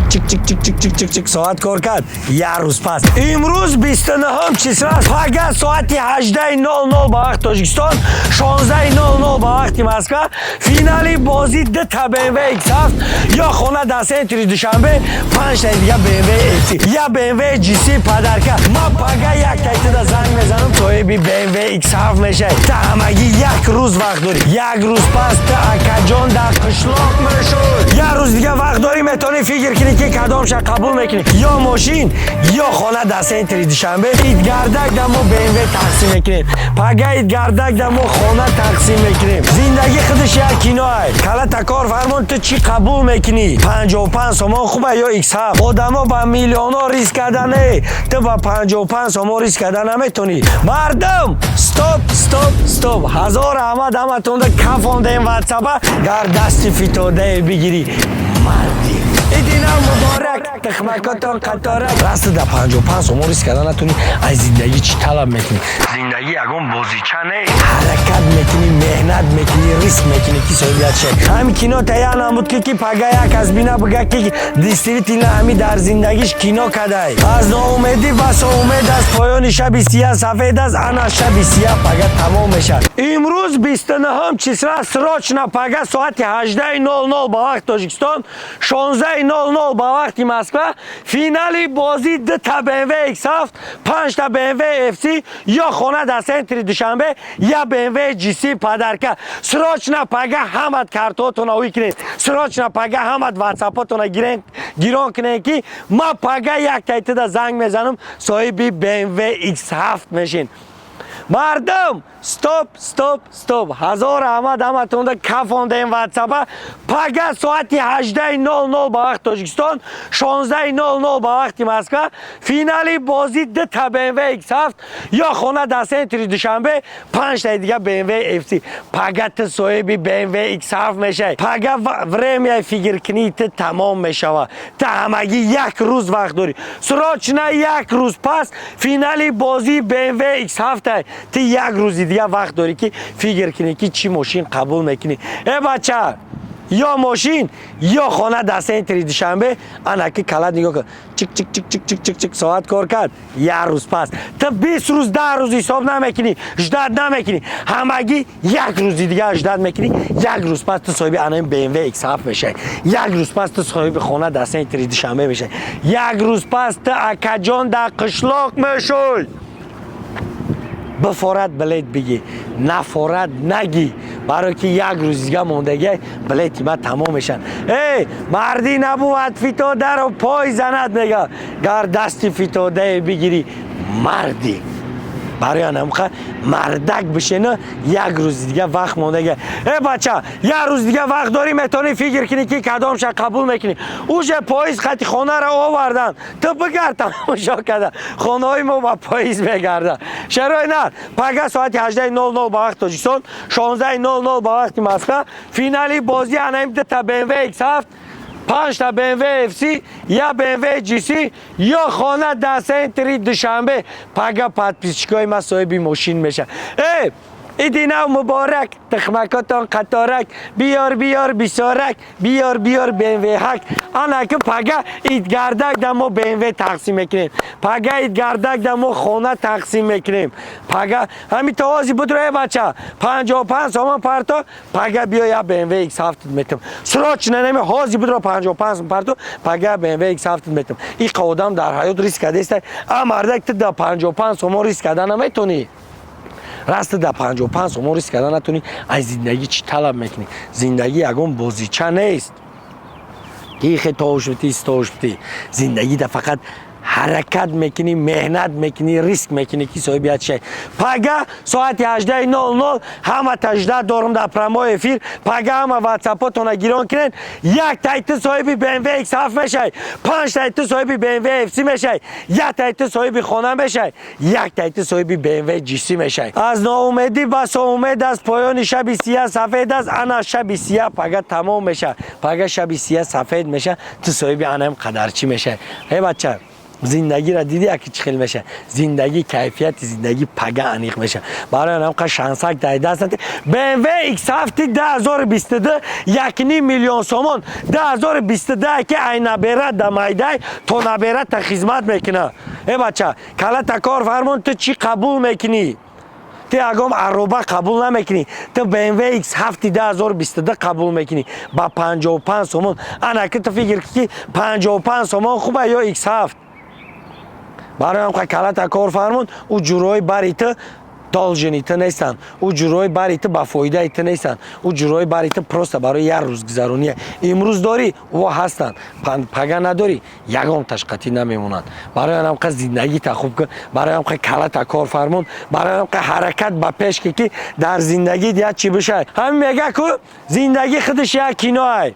Чик, чик, чик, чик, чик, чик, чик, соат кор кард. Як рӯз пас, имрӯз 29 числа, пага соати 18:00 ба вақти Тоҷикистон, 16:00 ба вақти Москва, финали бозӣ: дута BMW X7 ё хона дар центри Душанбе, панҷтаи дига BMW FC, я BMW GC подарка. Ма пага як тайтида занг мезанам, соҳиби BMW X7 мешавӣ. Та ҳамагӣ як рӯз вақт дорӣ. Як рӯз пас та акаҷон дар қишлоқ мешуд. Як рӯз дига вақт дорӣ, метавонӣ фикр кунӣ, ки кадомша қабул мекунӣ: ё мошин, ё хона дар центри Душанбе. Идгардак да мо BMW тақсим мекунем, пага идгардак да мо хона тақсим мекунем. Зиндагӣ худаш як киноай. Калата кор фармон, ту чӣ қабул мекунӣ? 55 сомон хуба ё X7? Одамо ба миллионҳо риск карда не, ту ба 55 сомон риск карда наметонӣ. Мардум, стоп, стоп, стоп! Ҳазор раҳмат ҳаматонда, кафондем ватсапа. Гар дасти фитодае бигирӣ, марди. Идина муборак, тухмакотон қаторак. Расти да 55 сомон риск карда натонӣ, аз зиндагӣ чӣ талаб мекунӣ? Зиндагӣ ягон бозича не. Ҳаракат мекунӣ, меҳнат мекунӣ, риск мекунӣ, ки соҳибият шавӣ. Ҳами кино тая намуд, ки пага як аз бина бига, ки действительно ҳами дар зиндагиш кино кадай. Аз ноумедӣ басо умед аст, поёни шаби сия сафед аст. Ана шаби сия пага тамом мешавад. Имрӯз 29 числа, срочно пага соати 18:00 ба вақти Тоҷикистон, 16:00 ба вақти Москва, финали бозӣ: дута BMW X7, панҷта BMW FC ё хона дар центри Душанбе, я BMW GC подарка. Срочно пага ҳамат картотона уй кунед, срочно пага ҳамат ватсапотона гирон кунед, ки ма пага як тайтида занг мезанам, соҳиби BMW X7 мешин. Мардум, стоп, стоп, стоп! Ҳазор раҳмат ҳаматонда, кафондем ватсапа. Пага соати 18:00 ба вақти Тоҷикистон, 16:00 ба вақти Москва, финали бозӣ: дута BMW X7 ё хона дар центри Душанбе, панҷтаи дига BMW FC. Пага ту соҳиби BMW X7 мешавӣ. Пага время фикркунии ту тамом мешавад. Ту ҳамагӣ як рӯз вақт дорӣ. Срочно, як рӯз пас финали бозии BMW X7. Ту як рӯзи дига вақт дорӣ, ки фикр кунӣ, ки чӣ мошин қабул мекунӣ. Э бача, ё мошин, ё хона дар центри Душанбе. Ана ки калат нигоҳ кун, чик, чик, чик, чик, чик, чик, чик, соат кор кард. Як рӯз пас ту 20 рӯз, 10 рӯз ҳисоб намекунӣ, ждать намекунӣ, ҳамагӣ як рӯзи дига ждать мекунӣ. Як рӯз пас ту соҳиби анаи BMW X7 мешавӣ. Як рӯз пас ту соҳиби хона дар центри Душанбе мешавӣ. Як рӯз пас ту акаҷон дар қишлоқ мешавӣ. Бифорад билет бигӣ, нафорад нагӣ, барое ки як рӯз дига мондагӣ, билети ма тамом мешаванд. Эй, мардӣ набувад фитодаро пой занад, мега. Гар дасти фитодае бигирӣ, мардӣ. Барои анамқа мардак бишена. Як рӯзи дига вақт мондага. Э бача, як рӯз дига вақт дорӣ, метавонӣ фикр кунӣ, ки кадомша қабул мекунӣ. Уже поезд хати хонаро овардан, ту бигард, тамошо карда, хонаҳои мо ба поезд мегардад. Шарои на, пага соати 18:00 ба вақти Тоҷикистон, 16:00 ба вақти Москва, финали бозӣ анаим: дута BMW X7, панҷта BMW FC, я BMW GC ё хона дар центри Душанбе. Пага подписчикои ма соҳиби мошин мешавад. Э, иди нав муборак, тухмакотон қаторак, биёр, биёр, бисорак, биёр, биёр BMW ҳак. Ана ки пага идгардак да мо BMW тақсим мекунем, пага идгардак да мо хона тақсим мекунем. Пага ҳами тавози будро. Э бача, 55 сомон парто, пага биё, я BMW X7 метам. Срочно неми ҳози будро, 55 сом парто, пага BMW X7 метам. Иқа одам дар ҳаёт риск кардеста, а мардак, ту да 55 сомон риск карда наметонӣ. Раста да 55 сомон риск карда натонӣ, аз зиндагӣ чӣ талаб мекунӣ? Зиндагӣ ягон бозича нест, ки хе тош битӣ, стош битӣ. Зиндагӣ да фақат ҳаракат мекунӣ, меҳнат мекунӣ, риск мекунӣ, ки соҳиби як шай. Пага соати 18:00 ҳама ждать дорум дар прямой эфир. Пага ҳама ватсапотона гирон кунед. Як тай ту соҳиби BMW X7 мешавӣ, панҷ тай ту соҳиби BMW FC мешавӣ, як тай ту соҳиби хона мешавӣ, як тай ту соҳиби BMW GC мешавӣ. Аз ноумедӣ басо умед аст, поёни шаби сия сафед аст. Ана шаби сия пага тамом мешавад, пага шаби сия сафед мешавад, ту соҳиби анаам қадарчӣ мешавӣ. Э бача. Зиндагиро диди, яки чӣ хел меша зиндагӣ, кайфияти зиндагӣ пага аниқ меша. Барои ҳамқа шансак дар даст. BMW X7 2022, 1,5 миллион сомон, 2022, ки ай набера да майдай то наберата хизмат мекуна. Э бача, калата кор фармон, ту чӣ қабул мекунӣ? Ту ягон ароба қабул намекунӣ, ту BMW X7 2022 қабул мекунӣ ба 55 сомон. Ана ки ту фикр ки 55 сомон хуба ё X7. Барои ҳамқа калата кор фармон. Ӯ ҷурҳои бари ту должен и ту нестанд, ӯ ҷурҳои бари ту ба фоидаи ту нестанд, ӯ ҷурҳои бари ту просто барои як рӯзгузароние. Имрӯз дорӣ, ӯ ҳастанд, пага надорӣ, ягон ташқатӣ намемонанд. Барои ҳамқа зиндагита хуб кун, барои ҳамқа калата кор фармон, барои ҳамқа ҳаракат ба пеш ки, ки дар зиндагит як чӣ бишавад. Ҳамин мега ку, зиндагӣ худаш як киноай.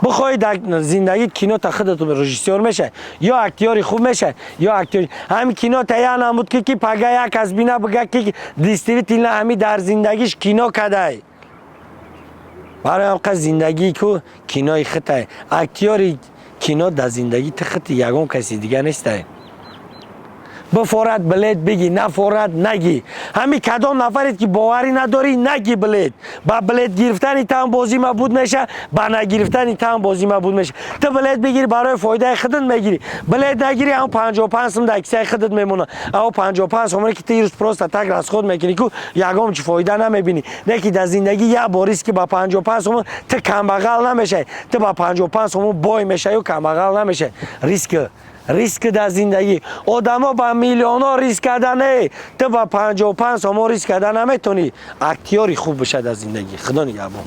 Бихоҳӣ дар зиндагит кинота худат режиссёр мешавӣ ё актёри хуб мешавӣ, ё актёр. Ҳамин кинота як намуд ки пага як кас бина, бига ки действительно ҳами дар зиндагиш кино кадай. Барои ҳамқа зиндагӣ ку кинои хитай, актёри кино дар зиндагӣ ти хити, ягон каси дига нестай. Бифорад билет бигӣ, нафорад нагӣ. Ҳами кадом нафаред ки боварӣ надорӣ, нагӣ билет. Ба билет гирифтани тан бозӣ мабуд меша, ба нагирифтани тан бозӣ мабуд меша. Ту билет бигирӣ, барои фоидаи худат мегирӣ. Билет нагирӣ, ҳам 55 сум дар кисаи худат мемонад. Амо 55 сомоне ки ту ирӯз просто так расход мекунӣ ку, ягон чи фоида намебинӣ. Не ки дар зиндагӣ як бор риски ба 55 сомон ту камбағал намешавӣ, ту ба 55 сомон бой мешавӣ, камбағал намешавӣ. Риск, риск дар зиндагӣ. Одамо ба миллионҳо риск карда не, ту ба 55 сомон риск карда наметонӣ. Актёри хуб боша дар зиндагӣ. Худо нигаҳбон.